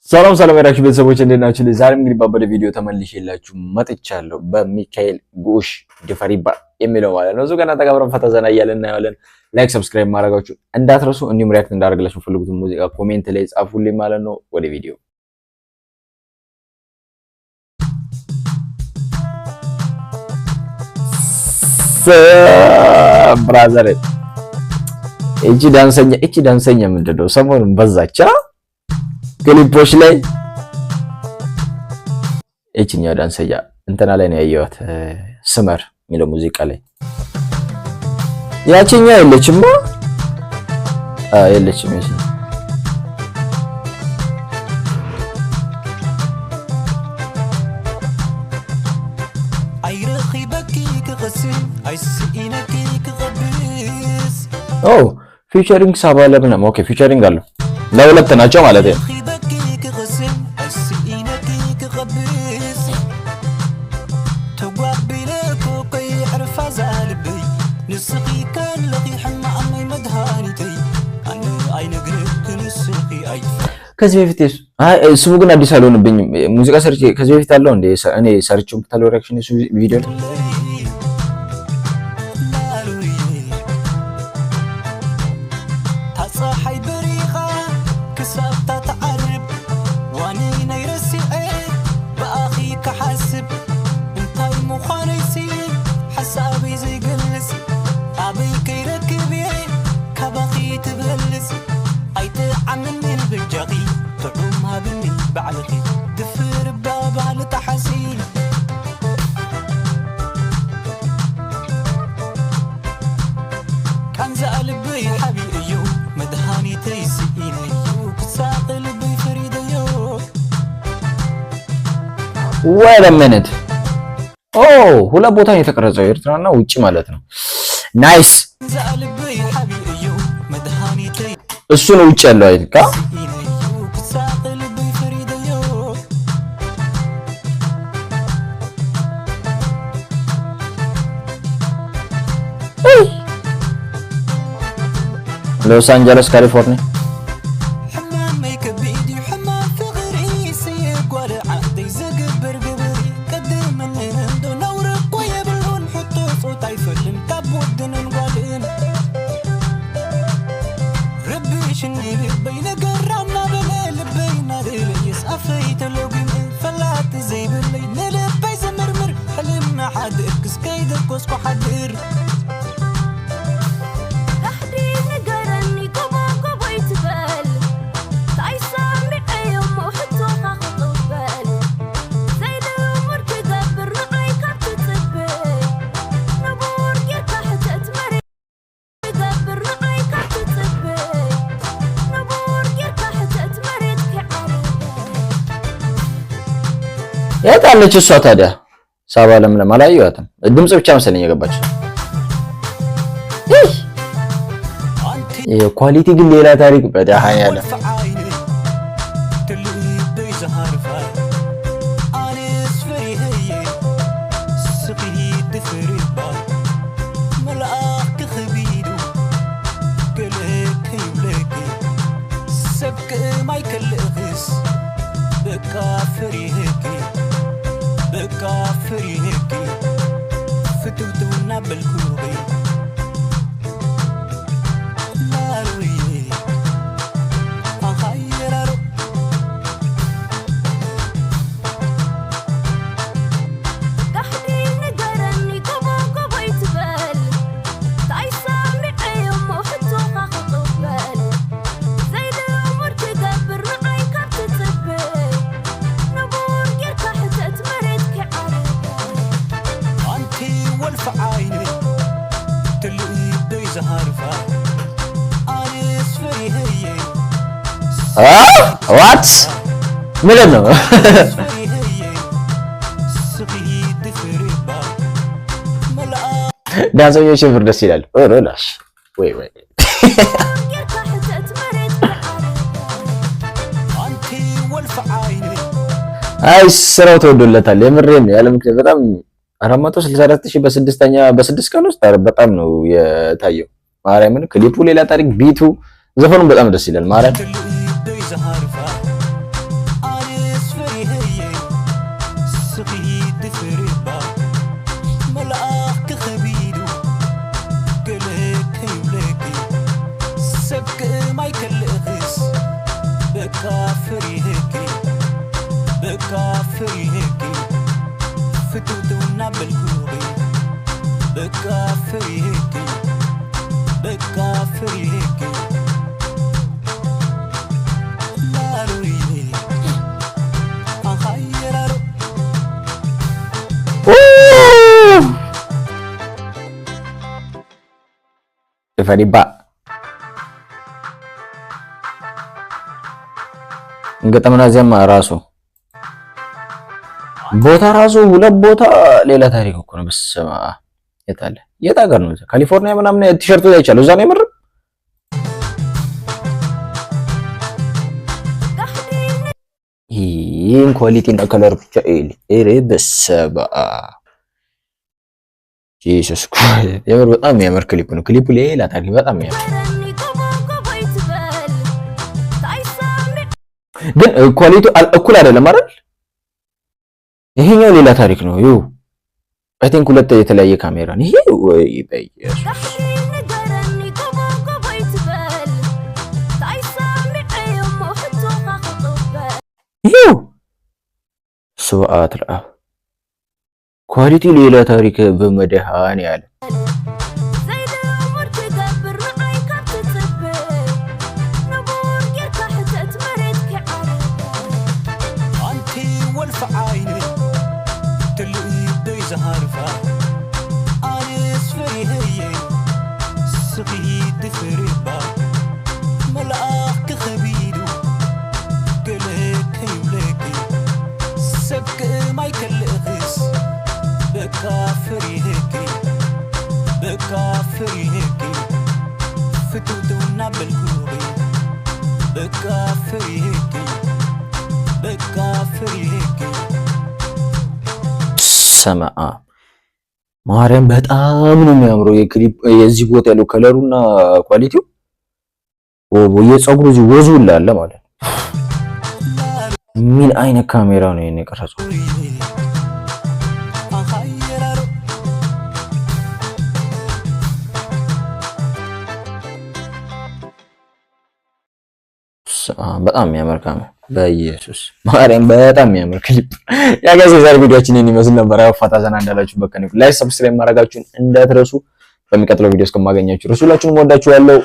ሰላም ሰላም ያላችሁ ቤተሰቦች እንዴት ናችሁ? ዛሬም እንግዲህ ባበደ ቪዲዮ ተመልሼላችሁ መጥቻለሁ። በሚካኤል ጉሽ ድፈሪባ የሚለው ማለት ነው። እሱ ገና ተጋብረን ፈታ ዘና እያለን እናየዋለን። Like፣ subscribe ማድረጋችሁ እንዳትረሱ፣ እንዲሁም react እንዳደርግላችሁ የምትፈልጉትን ሙዚቃ comment ላይ ጻፉልኝ ማለት ነው። ወደ ቪዲዮ። Brother፣ እቺ ዳንሰኛ ምንድን ነው ሰሞኑን በዛቻ ክሊፖች ላይ። እቺኛው ዳንሰኛ እንትና ላይ ነው ያየኋት፣ ስመር የሚለው ሙዚቃ ላይ። ያቺኛ የለችም፣ የለችም። ያቺኛ ኣይረኺበኪ ክቐስም ኣይስኢነኪ ክቐብስ። Oh፣ featuring ሳባ ለምለም። Okay፣ featuring አለው፣ ለሁለት ናቸው ማለት ነው። ረኺበኪ ክቐስም ኣይስኢነኪ ክቐብስ ተጓቢለኮ ከይዕርፋ ዛልበይ ንስኺ ከለኺ ሕማቐይ መድሃኒተይ ኣነ ኣይነግረክ ንስኺ ኣይትፈ ከዚህ በፊት አይ ስሙ ግን አዲስ አልሆንብኝም። ሙዚቃ ሰርቼ ከዚህ በፊት አለው እንደ እኔ ሰርቼው ብታለው reaction እሱ ቪዲዮ ላይ። ላሉዬ ታፀሓይ በሪኻ ክሳብታ ተዓርብ ዋኒ ናይ ረሲዐ ብኣኺ ክሓስብ እንታይ ምዃነይሲ ሓሳበይ ዘይገልጽ ኣበይ ከይረክብ እየ ካባኺ ትበልጽ ኣይትዓምንን ብጃኺ ጥዑም ሃብኒ ባዕልኺ ድፍር ባባህሊ ተሓሲል። ቃንዛ ልበይ ሓቢእ እዩ መድሃኒተይ ስኢነዩ ክሳቕ ልበይ ፈሪደዮ። Wait a minute፣ oh፣ ሁለት ቦታ ነው የተቀረጸው፣ ኤርትራና ውጪ ማለት ነው። Nice። ቃንዛ ልበይ ሓቢእ እዩ መድሃኒተይ እሱ ነው ውጭ ያለው አይደል? ስኢነዩ ክሳቕ ልበይ ፈሪደዮ። ሎስ አንጀለስ ካሊፎርኒያ። ሕማመይ ከቢድ እዩ ሕማም ፍቕሪ ስየጓል ዓደይ ዝግብር ግብሪ ቅድምንን እንዶ ነውሪ እኮ የብሉን ሕቶ ፆታ ኣይፈልን ካብ ወድንን ጓልን ረብሽኒ ልበይ ነገር እናበለ ልበይ ናደለየስ ኣፈይ ተለጊሙ ፈላጥ ዘይብለይ ንልበይ ዝምርምር ሕልምና ሓደ እክስ ከይደኮስኩ ሓድር። ጋሕዲ ንገረኒ ጎቦ ጎቦይ ትበል እንታይ ሰሚዐዮ እሞ ሕቶኻ ክቕበል ዘይልሙድ ክገብር ንዓይ ካብ ትፅብእ ንቡር ጌርካ ሕተት መሬት ክገብር ንዓይ ካብ ትፅብእ ንቡር ጌርካ ሕተት መሬት ከይዓረበ። የት አለች እሷ ታዲያ? ሳባ ለምለም አላየኋትም። ድምጽ ብቻ መሰለኝ የገባች። ይህ ኣንቲ የ quality ግን ሌላ ታሪክ በደሃ ያለ። ወልፊ ዓይነይ ትልበይ ዝሃርፋ ኣነስ ፈሪሀየ ስኺ ድፍርባ መልኣኽ ክኸቢዱ ገለ ከይብለኪ ሰብ ቅማይ ከልእኽስ በቃ ፈሪህኪ በቃ ፈሪህኪ ፍትውትው እናበልኩኺ ላሉዬ ኣኻየራሮ። ጋሕዲ ንገረኒ ጎቦ ጎቦይ ትበል እንታይ ሰሚዐዮ እሞ ሕቶኻ ክቕበል ዘይልሙድ ክገብር ንዓይ ካብ ትፅብእ ንቡር ጌርካ ሕተት መሬት ከይዓረበ። ኣንቲ ወልፊ ዓይነይ ትልበይ ዝሃርፋ ኣነስ ፈሪሀየ። What? ምንድን ነው? ፈሪሀየ ስኺ ድፍርባ መልኣኽ ዳንሰኞች ብር ደስ ይላል። ላሽ ወይ ወይ። ጌርካ ሕተት መሬት ከይዓረበ። ኣንቲ ወልፊ ዓይነይ አይ ስራው ተወዶለታል። የምሬን ነው። ያለ ምክንያት በጣም 464 ሺህ በስድስተኛ በ6 ቀን ውስጥ ኧረ በጣም ነው የታየው። ማርያምን ክሊፑ ሌላ ታሪክ፣ beat ኡ፣ ዘፈኑን በጣም ደስ ይላል። ማርያም ትልበይ ዝሃርፋ። ፈሪህኪ በቃ ፈሪህኪ ፍትውትው እናበልኩኺ በቃ ፈሪህኪ በቃ ፈሪህኪ ላሮዬ ኣኻየራሮ። ድፈሪባ ግጥምና ዜማ ራሱ ቦታ ራሱ ሁለት ቦታ ሌላ ታሪክ እኮ ነው። በስመ አብ፣ የት አለ? የት ሀገር ነው? ካሊፎርኒያ ምናምን ቲሸርቱ ላይ ይቻላል። እዛ ነው የምርም። ይህን quality እና color ብቻ ኤሬ በስመ አብ፣ Jesus Christ፣ የምር በጣም የሚያምር ክሊፕ ነው። ክሊፑ ሌላ ታሪክ፣ በጣም የሚያምር። ንገረኒ ጎቦ ጎቦ ይትበል ታይ ሰሚዕ። ግን quality እኩል አይደለም አይደል? ይሄኛው ሌላ ታሪክ ነው። ይኸው I think ሁለት የተለያየ ካሜራ ነው። ይሄ ወይ በኢየሱስ። ጋሕዲ ንገረኒ ጎቦ ጎቦ ይትበል ታይ ሰሚዕ እሞ ሕቶኻ ክቕበል። ይሄው ስብዓት ለአብ፣ quality ሌላ ታሪክ በመድኃኔዓለም። ዘይልሙድ ክገብር ንዓይ ካብ ትፅብእ ንቡር ጌርካ ሕተት መሬት ክዓርብ። ኣንቲ ወልፊ ዓይኒ ትልእበይ ዝሃርፋ ኣነስ ፈሪህየ ስኺ ድፍርባ መልኣኽ ክኸቢዱ ገለ ከይብለኪ ሰብ ክእማይ ከልእኽስ በቃ ፈሪህኪ በቃ ፈሪህኪ ፍትውትው እናበልኩኺ በቃ ፈሪህኪ በቃ ፈሪህኪ። ሰማአ ማርያም፣ በጣም ነው የሚያምረው የክሊፕ የዚህ ቦታ ያለው color ኡና quality ው የፀጉሩ እዚህ ወዙ አለ ማለት ነው። ምን አይነት ካሜራ ነው ይሄን የቀረጸው? ኣኻየራሮ። በጣም የሚያምር ካሜራ፣ በኢየሱስ ማርያም፣ በጣም የሚያምር ክሊፕ። Yeah guys፣ የዛሬ ቪዲዮአችን ይህን ይመስል ነበር። ያው ፈታ ዘና እንዳላችሁ በቃ like፣ subscribe ማድረጋችሁን እንዳትረሱ። በሚቀጥለው ቪዲዮ እስከማገኛችሁ ድረስ ሁላችሁንም ወዳችሁ ያለው።